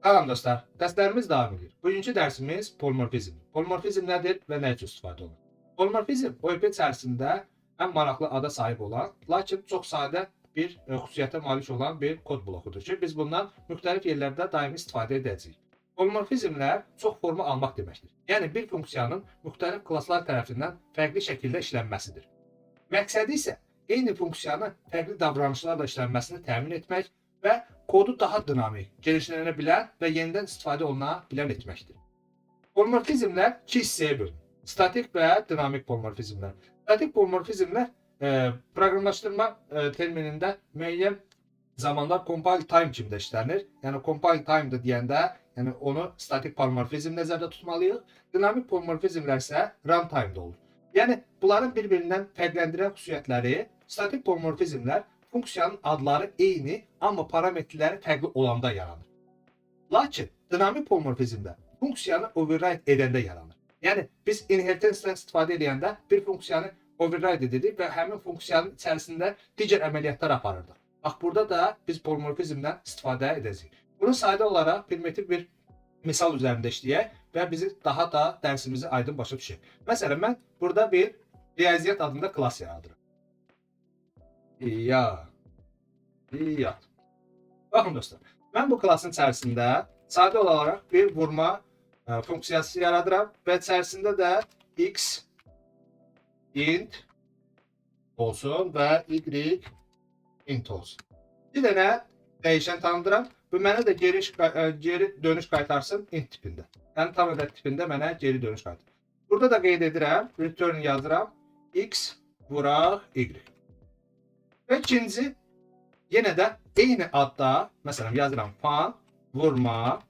Salam dostlar, dərslərimiz davam edir. Bugünkü dərsimiz polimorfizmdir. Polimorfizm nədir və nə üçün istifadə olunur? Polimorfizm OOP içərisində ən maraqlı ada sahib olan, lakin çox sadə bir xüsusiyyətə malik olan bir kod blokudur ki, biz bundan müxtəlif yerlərdə daimi istifadə edəcəyik. Polimorfizmlər çox forma almaq deməkdir. Yəni bir funksiyanın müxtəlif klasslar tərəfindən fərqli şəkildə işlənməsidir. Məqsədi isə eyni funksiyanı fərqli davranışlarla işlənməsini təmin etmək və kodu daha dinamik, genişlənə bilən və yenidən istifadə oluna bilən etməkdir. Polimorfizmlər iki hissəyə bölünür. Statik və dinamik polimorfizmlər. Statik polimorfizmlər proqramlaşdırma terminində müəyyən zamanlar compile time kimi də işlənir. Yəni compile time da deyəndə, yəni onu statik polimorfizm nəzərdə tutmalıyıq. Dinamik polimorfizmlər isə runtime-da olur. Yəni bunların bir-birindən fərqləndirən xüsusiyyətləri, statik polimorfizmlər funksiyanın adları eyni, amma parametrləri fərqli olanda yaranır. Lakin dinamik polimorfizmdə funksiyanı override edəndə yaranır. Yəni biz inheritance-dən istifadə edəndə bir funksiyanı override edirik və həmin funksiyanın içərisində digər əməliyyatlar aparırdıq. Bax, burada da biz polimorfizmdən istifadə edəcəyik. Bunu sadə olaraq primitiv bir misal üzərində işləyək və bizi daha da dərsimizi aydın başa düşək. Məsələn, mən burada bir riyaziyyat adında klass yaradıram. Riyaziyyat. Baxın dostlar, mən bu klassın içərisində sadə olaraq bir vurma funksiyası yaradıram və içərisində də x int olsun və y int olsun. Bir dənə dəyişən tanıdıram. Bu mənə də geri dönüş qaytarsın int tipində. Yəni tam ədəd tipində mənə geri dönüş qaytarır. Burada da qeyd edirəm, return yazıram, x vuraq y. Və ikinci yenə də eyni adda, məsələn yazıram fun vurma.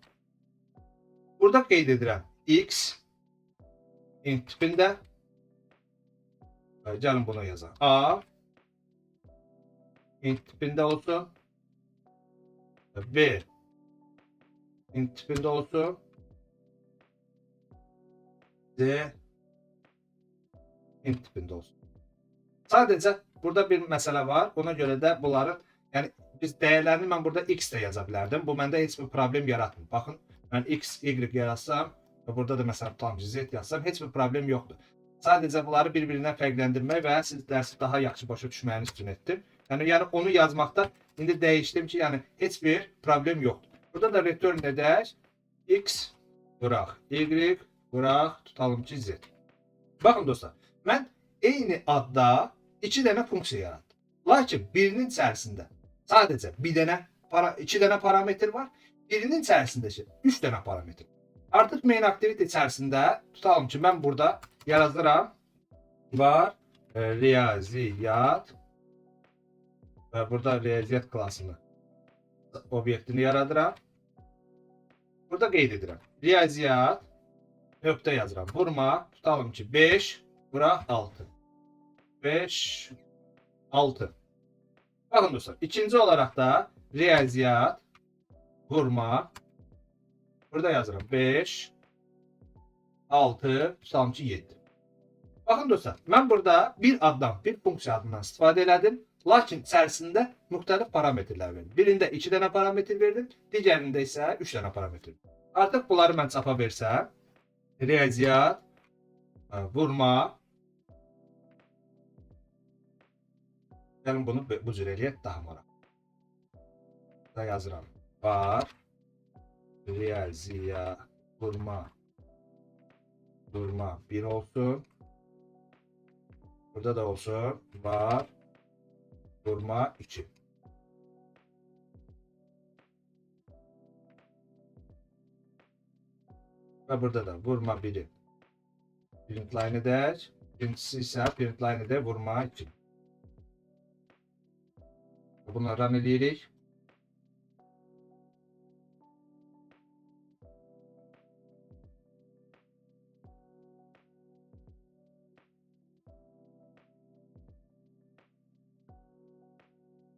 Burada qeyd edirəm x int tipində. Gəlin bunu yazaq. A int tipində olsun. B int tipində olsun. C int tipində olsun. Sadəcə burada bir məsələ var. Ona görə də bunların, yəni biz dəyərlərini mən burada x də yaza bilərdim. Bu məndə heç bir problem yaratmır. Baxın, mən x, y yazsam və burada da məsələn tutalım ki, z yazsam, heç bir problem yoxdur. Sadəcə bunları bir-birindən fərqləndirmək və siz dərsi daha yaxşı başa düşməyiniz üçün etdim. Yəni onu yazmaqda indi dəyişdim ki, yəni heç bir problem yoxdur. Burada da return edək x vuraq y vuraq tutalım ki, z. Baxın dostlar, mən eyni adda iki dənə funksiya yaratdım. Lakin birinin içərisində sadəcə bir dənə iki dənə parametr var. Birinin içərisində isə üç dənə parametr. Artıq main activity içərisində tutalım ki, mən burada yazdıram var riyaziyyat və burada riyaziyyat klassını obyektini yaradıram. Burada qeyd edirəm. Riyaziyyat nöqtə yazıram. Vurma tutalım ki, 5 vuraq 6. 5 6. Baxın dostlar, ikinci olaraq da riyaziyyat vurma, burada yazıram 5 6 tutalım ki, 7. Baxın dostlar, mən burada bir addan, bir funksiya adından istifadə elədim. Lakin içərisində müxtəlif parametrlər verdim. Birində 2 dənə parametr verdim, digərində isə 3 dənə parametr. Artıq bunları mən çapa versəm, riyaziyyat, vurma, gəlin bunu bu cür eləyək, daha maraqlı. Da yazıram. Var riyaziyyat vurma vurma 1 olsun. Burada da olsun. Var vurma 2. Və burada da vurma 1-i print line edək. İkincisi isə print line edək vurma 2. Bunları run eləyirik.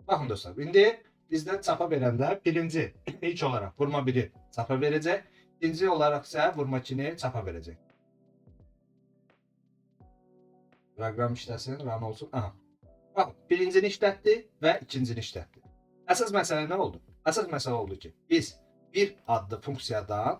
Baxın dostlar, indi bizdən çapa verəndə birinci ilk olaraq vurma 1-i çapa verəcək. İkinci olaraq isə vurma 2-ni çapa verəcək. Proqram işləsin, run olsun. Aha. Baxın, birincini işlətdi və ikincini işlətdi. Əsas məsələ nə oldu? Əsas məsələ oldu ki, biz bir adlı funksiyadan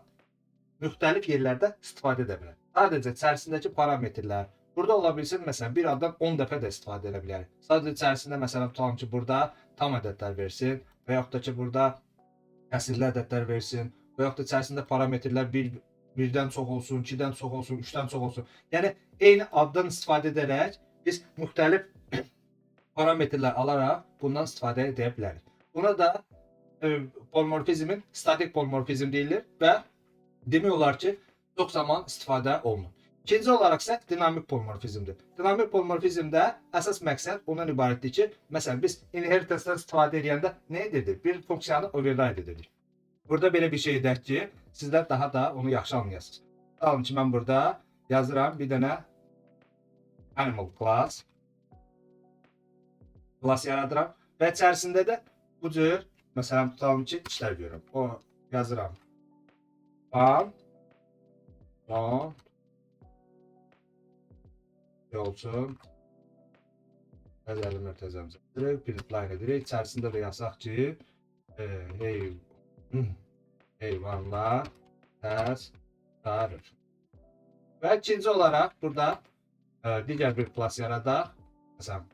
müxtəlif yerlərdə istifadə edə bilərik. Sadəcə içərisindəki parametrlər burada ola bilsin, məsələn, bir addan 10 dəfə də istifadə edə bilərik. Sadəcə içərisində, məsələn, tutalım ki, burada tam ədədlər versin və yaxud da ki, burada kəsrli ədədlər versin və yaxud da içərisində parametrlər birdən çox olsun, ikidən çox olsun, üçdən çox olsun. Yəni eyni addan istifadə edərək biz müxtəlif parametrlər alaraq bundan istifadə edə bilərik. Buna da polimorfizmin statik polimorfizm deyilir və demək olar ki, çox zaman istifadə olunur. İkinci olaraq isə dinamik polimorfizmdir. Dinamik polimorfizmdə əsas məqsəd ondan ibarətdir ki, məsələn, biz inheritance-dan istifadə edəndə nə edirdik? Bir funksiyanı override edirdik. Burada belə bir şey edək ki, sizlər daha da onu yaxşı anlayasınız. Tutalım ki, mən burada yazıram bir dənə animal class yaradıram və içərisində də bu cür, məsələn, tutalım ki, işlər görürəm. O yazıram. One, one, olsun. Bəzəli mürtəzəmizə. Print line edirik. İçərisində də yazaq ki, heyvanlar səs çıxarır. Və ikinci olaraq burada digər bir class yaradaq. Məsələn,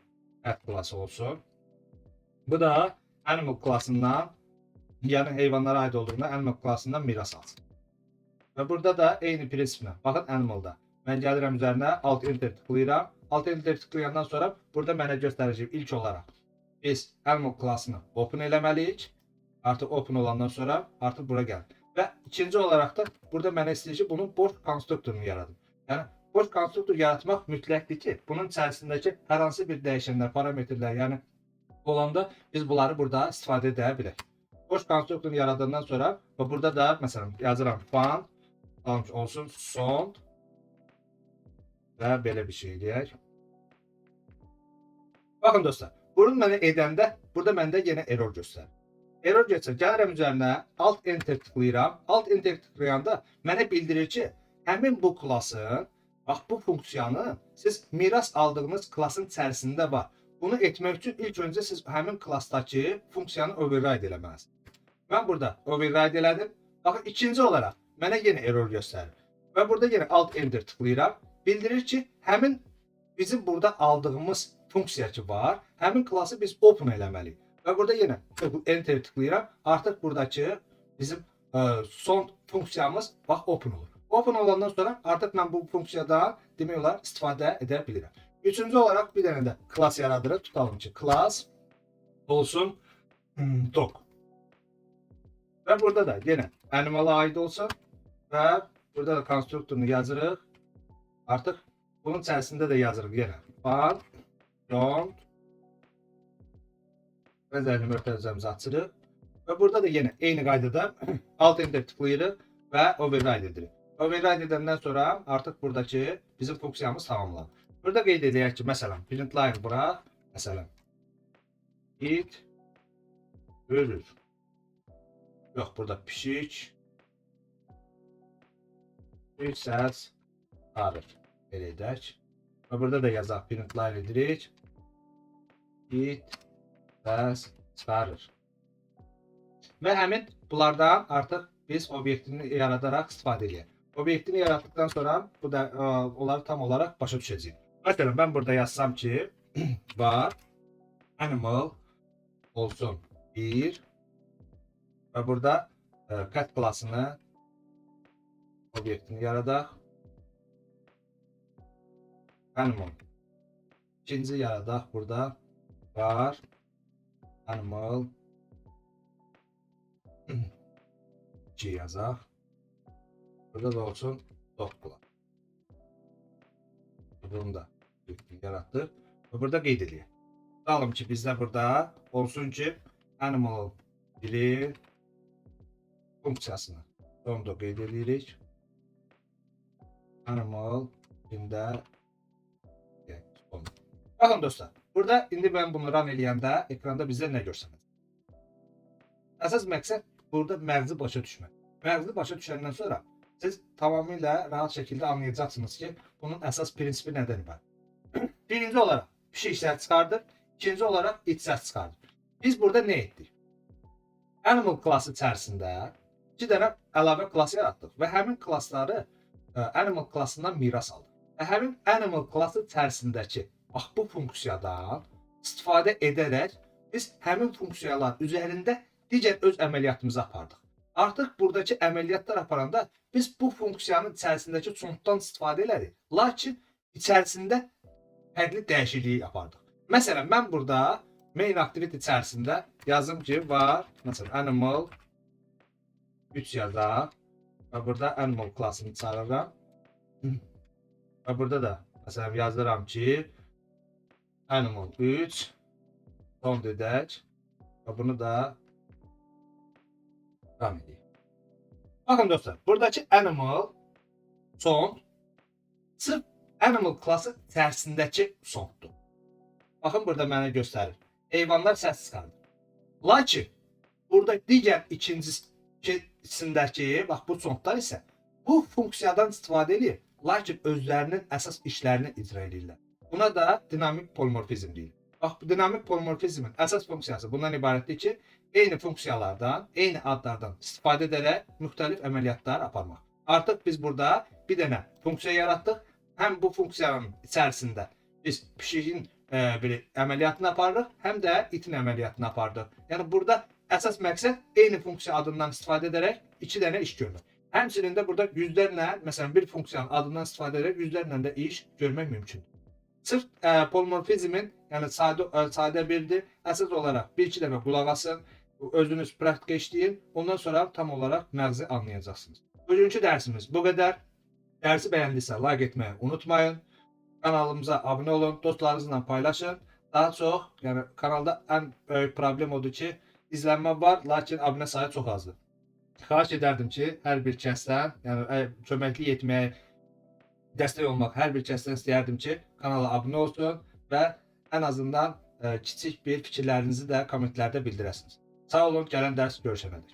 pet classı olsun. Bu da animal classından, yəni heyvanlara aid olduğundan animal classından miras alsın. Və burada da eyni prinsiplə. Baxın, animalda. Mən gəlirəm üzərinə, Alt Enter tıklayıram. Alt Enter tıklayandan sonra burada mənə göstərəcək, ilk olaraq biz animal classını open eləməliyik. Artıq open olandan sonra artıq bura gəlir. Və ikinci olaraq da burada mənə istəyir ki, bunun boş konstruktorunu yaradım. Yəni boş konstruktor yaratmaq mütləqdir ki, bunun içərisindəki hər hansı bir dəyişənlər, parametrlər, yəni olanda biz bunları burada istifadə edə bilərik. Boş konstruktorunu yaradandan sonra və burada da məsələn yazıram fun olsun sound və belə bir şey deyək. Baxın dostlar, bunu mənə edəndə burada məndə yenə error göstərir. Error göstərir. Gəlirəm üzərinə, Alt Enter tıklayıram. Alt Enter tıklayanda mənə bildirir ki, həmin bu classın, bax bu funksiyanı siz miras aldığınız classın içərisində var. Bunu etmək üçün ilk öncə siz həmin classdakı funksiyanı override eləməlisiniz. Mən burada override elədim. Baxın, ikinci olaraq mənə yenə error göstərir. Və burada yenə Alt Enter tıklayıram. Bildirir ki, həmin bizim burada aldığımız funksiya ki var, həmin classı biz open eləməliyik. Və burada yenə Enter tıklayıram. Artıq buradakı bizim son funksiyamız bax open olur. Open olandan sonra artıq mən bu funksiyadan demək olar istifadə edə bilirəm. Üçüncü olaraq bir dənə də class yaradırıq. Tutalım ki, class olsun dog. Və burada da yenə animala aid olsun və burada da konstruktorunu yazırıq. Artıq bunun içərisində də yazırıq yenə. Fun, sound və zərli mötərizəmizi açırıq. Və burada da yenə eyni qaydada Alt Enter tıklayırıq və override edirik. Override edəndən sonra artıq buradakı bizim funksiyamız tamamlanır. Burada qeyd edək ki, məsələn, print line bura, məsələn, it ölür. Yox, burada pişik bir səs çıxarır. Belə edək. Və burada da yazaq, print line edirik. It səs çıxarır. Və həmin bunlardan artıq biz obyektini yaradaraq istifadə edək. Obyektini yaratdıktan sonra bu da onları tam olaraq başa düşəcəyik. Məsələn, mən burada yazsam ki, var animal olsun 1 və burada cat classını obyektini yaradaq. Animal. İkinci yaradaq burada var animal 2 yazaq. Burada da olsun dog class. Bunu da yaratdıq. Və burada qeyd edək. Tutalım ki, bizdə burada olsun ki, animal dili funksiyasını. Onu da qeyd edirik. Animal ində. Baxın dostlar, burada indi mən bunu run eləyəndə ekranda bizə nə görsənir? Əsas məqsəd burada məğzi başa düşmək. Məğzi başa düşəndən sonra siz tamamilə rahat şəkildə anlayacaqsınız ki, bunun əsas prinsipi nədən ibarət. Birinci olaraq pişik səs çıxardır, ikinci olaraq it səs çıxardır. Biz burada nə etdik? Animal classı içərisində İki dənə əlavə klass yaratdıq və həmin klassları animal klassından miras aldıq. Və həmin animal klassı içərisindəki bax bu funksiyadan istifadə edərək biz həmin funksiyalar üzərində digər öz əməliyyatımızı apardıq. Artıq buradakı əməliyyatlar aparanda biz bu funksiyanın içərisindəki sounddan istifadə elədik. Lakin içərisində fərqli dəyişiklik apardıq. Məsələn, mən burada main activity içərisində yazım ki, var, məsələn, animal 3 yazaq və burada animal klassını çağırıram. Və burada da məsələn yazıram ki, animal 3 sound edək və bunu da run edeyim. Baxın dostlar, buradakı animal sound sırf animal klassı içərisindəki sounddur. Baxın, burada mənə göstərir. Heyvanlar səs çıxardır. Lakin burada digər ikincisindəki bax bu soundlar isə bu funksiyadan istifadə eləyir. Lakin özlərinin əsas işlərini icra edirlər. Buna da dinamik polimorfizm deyilir. Bax, bu dinamik polimorfizmin əsas funksiyası bundan ibarətdir ki, eyni funksiyalardan, eyni adlardan istifadə edərək müxtəlif əməliyyatlar aparmaq. Artıq biz burada bir dənə funksiya yaratdıq. Həm bu funksiyanın içərisində biz pişiyin bir əməliyyatını aparırıq, həm də itin əməliyyatını apardıq. Yəni burada əsas məqsəd eyni funksiya adından istifadə edərək iki dənə iş görmək. Həmçinin də burada yüzlərlə, məsələn, bir funksiyanın adından istifadə edərək yüzlərlə də iş görmək mümkündür. Sırf polimorfizmin, yəni sadə birdir. Əsas olaraq bir-iki dəfə qulaq asın, özünüz praktika işləyin. Ondan sonra tam olaraq məğzi anlayacaqsınız. Bugünkü dərsimiz bu qədər. Dərsi bəyəndinizsə like etməyi unutmayın. Kanalımıza abunə olun, dostlarınızla paylaşın. Daha çox, yəni kanalda ən böyük problem odur ki, izlənmə var, lakin abunə sayı çox azdır. Xahiş edərdim ki, hər bir kəsdən, yəni köməklik etməyə, dəstək olmaq hər bir kəsdən istəyərdim ki, kanala abunə olsun və ən azından kiçik bir fikirlərinizi də kommentlərdə bildirəsiniz. Sağ olun, gələn dərs görüşənədək.